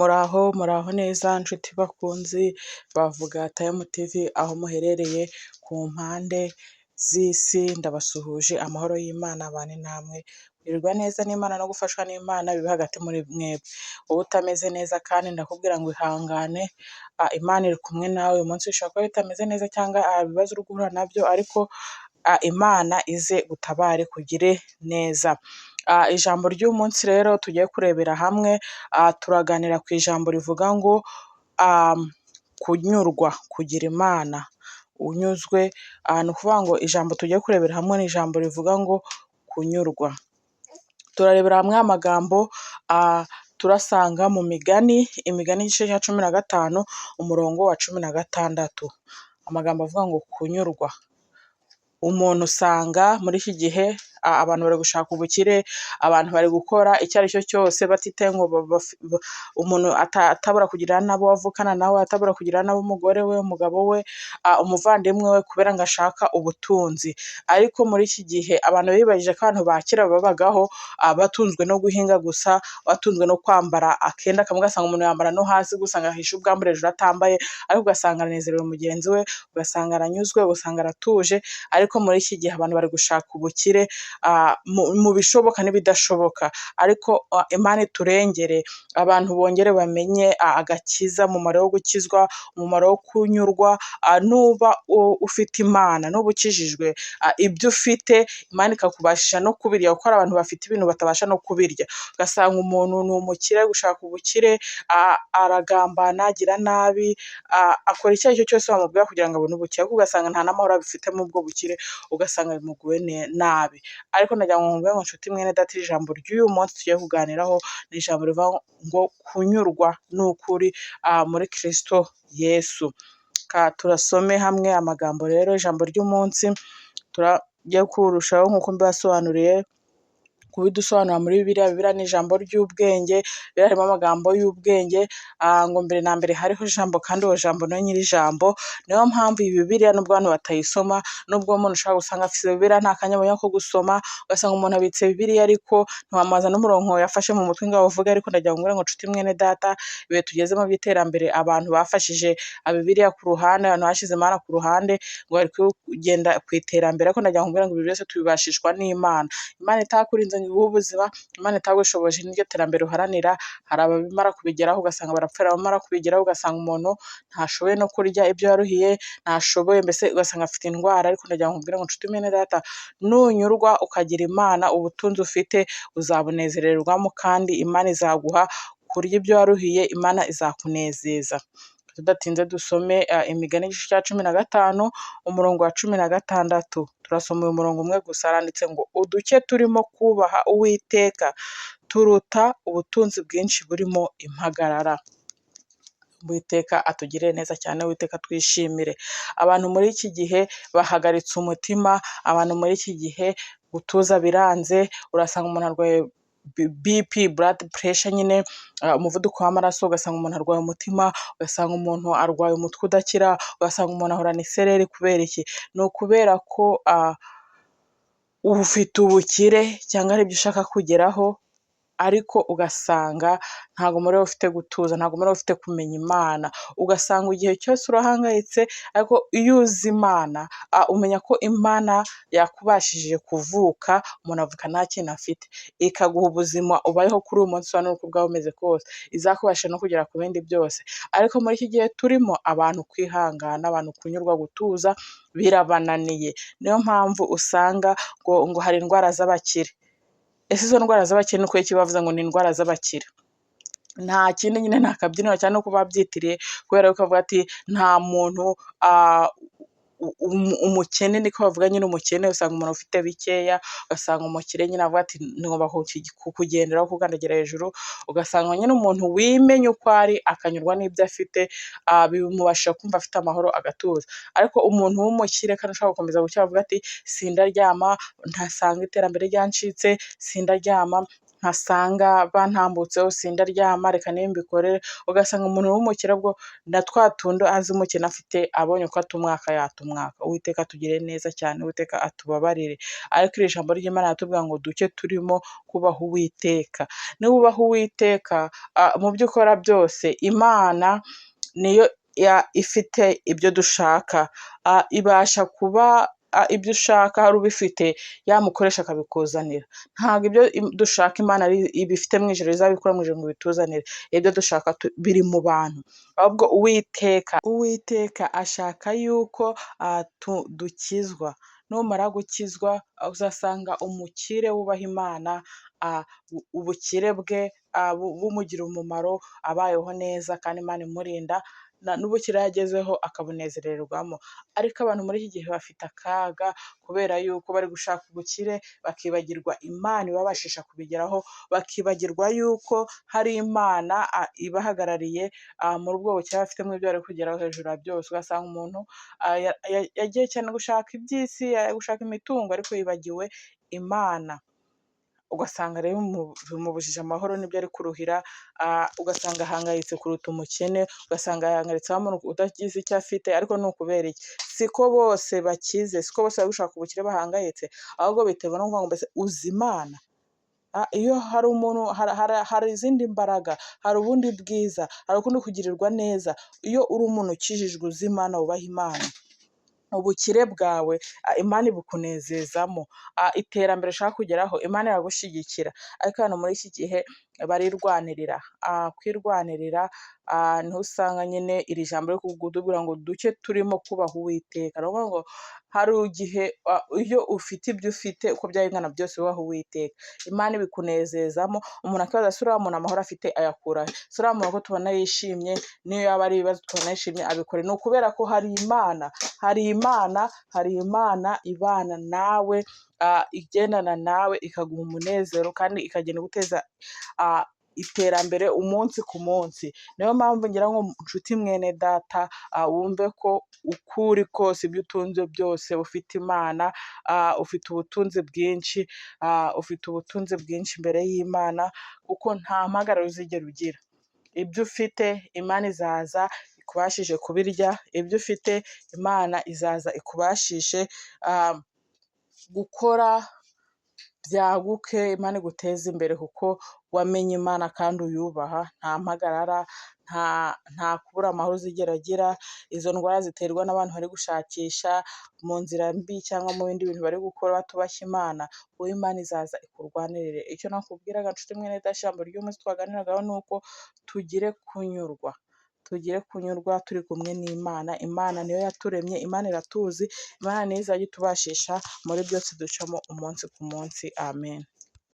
Muraho muraho neza nshuti bakunzi ba Vuga Time TV, aho muherereye ku mpande z'isi ndabasuhuje, amahoro y'Imana abane namwe, kugirirwa neza n'Imana no gufashwa n'Imana bibe hagati muri mwebwe. Wowe utameze neza kandi ndakubwira ngo ihangane, Imana iri kumwe nawe, uyu munsi bishobora kuba bitameze neza cyangwa ibibazo uri guhura nabyo, ariko Imana ize igutabare ikugire neza. Ijambo ry'uyu munsi rero tugiye kurebera hamwe, turaganira ku ijambo rivuga ngo kunyurwa, kugira Imana unyuzwe, ni ukuvuga ngo ijambo tugiye kurebera hamwe ni ijambo rivuga ngo kunyurwa. Turarebera hamwe amagambo turasanga mu migani, Imigani igice cya 15 umurongo wa 16, amagambo avuga ngo kunyurwa. Umuntu usanga muri iki gihe abantu bari gushaka ubukire, abantu bari gukora icyo ari cyo cyose batitaye ngo umuntu atabura kugirira nabi uwo avukana nawe, atabura kugirira nabi umugore we, umugabo we, umuvandimwe we, kubera ngo ashaka ubutunzi. Ariko muri iki gihe abantu bibajije ko abantu ba kera babagaho batunzwe no guhinga gusa, batunzwe no kwambara akenda kamwe, ugasanga umuntu yambara no hasi gusa ngo ahishe ubwambure hejuru atambaye, ariko ugasanga aranezerewe mugenzi we, ugasanga aranyuzwe, ugasanga aratuje, ariko muri iki gihe abantu bari gushaka ubukire mu bishoboka n'ibidashoboka, ariko Imana iturengere, abantu bongere bamenye agakiza, umumaro wo gukizwa, umumaro wo kunyurwa, nuba ufite Imana, nuba ukijijwe, ibyo ufite Imana ikakubashisha no kubirya, kuko hari abantu bafite ibintu batabasha no kubirya, ugasanga umuntu ni umukire ari gushaka ubukire, aragambana, agira nabi, akora icyo ari cyo cyose wamubwira kugira ngo abone ubukire, ariko ugasanga nta n'amahoro abifitemo ubwo bukire, ugasanga bimuguye nabi. Ariko ndagira ngo nkubwire ngo nshuti mwene data, iri jambo ry'uyu munsi tugiye kuganiraho ni ijambo rivuga ngo kunyurwa n'ukuri muri Kristo Yesu. Turasome hamwe amagambo rero, ijambo ry'umunsi turagiye kurushaho nk'uko mbibasobanuriye kubidusobanura muri Bibiliya. Bibiliya ni ijambo ry'ubwenge, Bibiliya harimo amagambo y'ubwenge, ngo mbere na mbere hariho ijambo kandi uwo jambo niwe nyir'ijambo. Niyo mpamvu iyi Bibiliya nubwo abantu batayisoma, nubwo umuntu ushobora gusanga afite Bibiliya nta kanya abonye ko gusoma, ugasanga umuntu abitse Bibiliya ariko ntiwamubaza n'umurongo yafashe mu mutwe ngo awuvuge, ariko ndagira ngo ngo nshuti mwene data, ibihe tugezemo by'iterambere abantu bafashije Bibiliya ku ruhande, abantu bashyize Imana ku ruhande ngo bari kugenda ku iterambere, ariko ndagira ngo ngo ibi byose tubibashishwa n'Imana. Imana itakurinze ngo iguhe ubuzima, Imana itagushoboje n'iryo terambere uharanira, hari abamara kubigeraho ugasanga barapfira, abamara kubigeraho ugasanga umuntu ntashoboye no kurya ibyo yaruhiye, ntashoboye mbese ugasanga afite indwara, ariko ndagira ngo nkubwire ngo nshuti mwene data, nunyurwa ukagira Imana, ubutunzi ufite uzabunezererwamo kandi Imana izaguha kurya ibyo waruhiye, Imana izakunezeza. Tudatinze dusome Imigani igice cya 15 umurongo wa 16, turasoma uyu murongo umwe gusa, haranditse ngo uduke turimo kubaha Uwiteka turuta ubutunzi bwinshi burimo impagarara. Uwiteka atugirire neza cyane, Uwiteka twishimire. Abantu muri iki gihe bahagaritse umutima, abantu muri iki gihe gutuza biranze, urasanga umuntu arwaye BP, blood pressure nyine, umuvuduko w'amaraso, ugasanga umuntu arwaye umutima, ugasanga umuntu arwaye umutwe udakira, ugasanga umuntu ahorana isereri. Kubera iki? Ni ukubera ko ufite ubukire cyangwa hari ibyo ushaka kugeraho, ariko ugasanga ntabwo muri wowe ufite gutuza, ntabwo muri wowe ufite kumenya Imana, ugasanga igihe cyose urahangayitse, ariko iyo uzi Imana umenya ko Imana yakubashije kuvuka, umuntu avuka nta kintu afite, ikaguha ubuzima ubayeho kuri uyu munsi wa none uko bwaba bumeze kose, izakubasha no kugera ku bindi byose. Ariko muri iki gihe turimo abantu kwihangana, abantu kunyurwa, gutuza birabananiye. Niyo mpamvu usanga ngo hari indwara z'abakire. Ese izo ndwara z'abakire ni ukubera iki bavuze ngo ni indwara z'abakire? Nta kindi nyine, ni akabyiniro cyangwa no kuba babyitiriye, kubera ko bavuga ati nta muntu umukene, niko bavuga nyine, umukene usanga umuntu ufite bikeya, ugasanga umukire nyine avuga ati ngomba kukugenderaho, kukandagira hejuru, ugasanga nyine umuntu wimenya uko ari akanyurwa n'ibyo afite, bimubasha kumva afite amahoro agatuza. Ariko umuntu w'umukire kandi ushobora gukomeza gukira avuga ati sindaryama, ntasanga iterambere ryancitse, sindaryama. ntasanga bantambutseho, sindaryama, reka nibe mbikorere. Ugasanga umuntu w'umukire bwo na twa tundi azi umukene afite, abonye uko atumwaka yatumwaka. Uwiteka atugirire neza cyane, Uwiteka atubabarire. Ariko iri jambo ry'Imana riratubwira ngo duke turimo kubaha Uwiteka. Niba ubaha Uwiteka mu byo ukora byose, Imana niyo ifite ibyo dushaka, ibasha kuba ibyo ushaka hari ubifite yamukoresha akabikuzanira. Ntabwo ibyo dushaka Imana ibifite mu ijuru izabikura mu ijuru ngo ibituzanire. Ibyo dushaka biri mu bantu. Ahubwo Uwiteka ashaka yuko dukizwa. Numara gukizwa uzasanga umukire wubaha Imana, ubukire bwe bumugira umumaro, abayeho neza kandi Imana imurinda, n'ubukire yagezeho akabunezererwamo. Ariko abantu muri iki gihe bafite akaga kubera yuko bari gushaka ubukire bakibagirwa Imana ibabashisha kubigeraho, bakibagirwa yuko hari Imana ibahagarariye muri ubwo bukire bafitemo ibyo bari kugeraho hejuru ya byose. Ugasanga umuntu yagiye cyane gushaka iby'isi, gushaka imitungo, ariko yibagiwe Imana. Ugasanga rero bimubujije amahoro n'ibyo ari kuruhira, ugasanga ahangayitse kuruta umukene, ugasanga ahangayitse wa muntu utagize icyo afite. Ariko ni ukubera iki? Siko bose bakize, siko bose bari gushaka ubukire bahangayitse, ahubwo biterwa no kuvuga ngo mbese uzi Imana? Iyo hari umuntu, hari izindi mbaraga, hari ubundi bwiza, hari ukundi kugirirwa neza. Iyo uri umuntu ukijijwe, uzi Imana, wubaha Imana, ubukire bwawe Imana ibukunezezamo, iterambere ushaka kugeraho Imana iragushyigikira. Ariko hano muri iki gihe barirwanirira, kwirwanirira niho usanga nyine iri jambo riri kutubwira ngo duke turimo kubaha Uwiteka. Ni ukuvuga ngo hari igihe iyo ufite ibyo ufite uko byaba bingana byose wubaha Uwiteka, Imana ibikunezezamo. Umuntu akibaza, ese uriya muntu amahoro afite ayakura he? Ese uriya muntu ko tubona yishimye, niyo yaba ari ibibazo tubona yishimye, abikora? Ni ukubera ko hari Imana, hari Imana, hari Imana ibana nawe, igendana nawe, ikaguha umunezero kandi ikagenda iguteza iterambere umunsi ku munsi. Niyo mpamvu ngira ngo nshuti mwene data, wumve ko uko uri kose, ibyo utunze byose, ufite Imana, ufite ubutunzi bwinshi, ufite ubutunzi bwinshi imbere y'Imana, kuko nta mpagarara uzigera ugira. Ibyo ufite Imana izaza ikubashishe kubirya, ibyo ufite Imana izaza ikubashishe gukora byaguke, Imana iguteze imbere kuko wamenye Imana kandi uyubaha. Nta mpagarara, nta kubura amahoro uzigera agira. Izo ndwara ziterwa n'abantu bari gushakisha mu nzira mbi cyangwa mu bindi bintu bari gukora batubashye Imana, wowe Imana izaza ikurwanirire. Icyo nakubwiraga nshuti mwene data, ijambo ry'umunsi twaganiragaho ni uko tugire kunyurwa, tugire kunyurwa turi kumwe n'Imana. Imana niyo yaturemye, Imana iratuzi, Imana niyo izajya itubashisha muri byose ducamo umunsi ku munsi. Amen.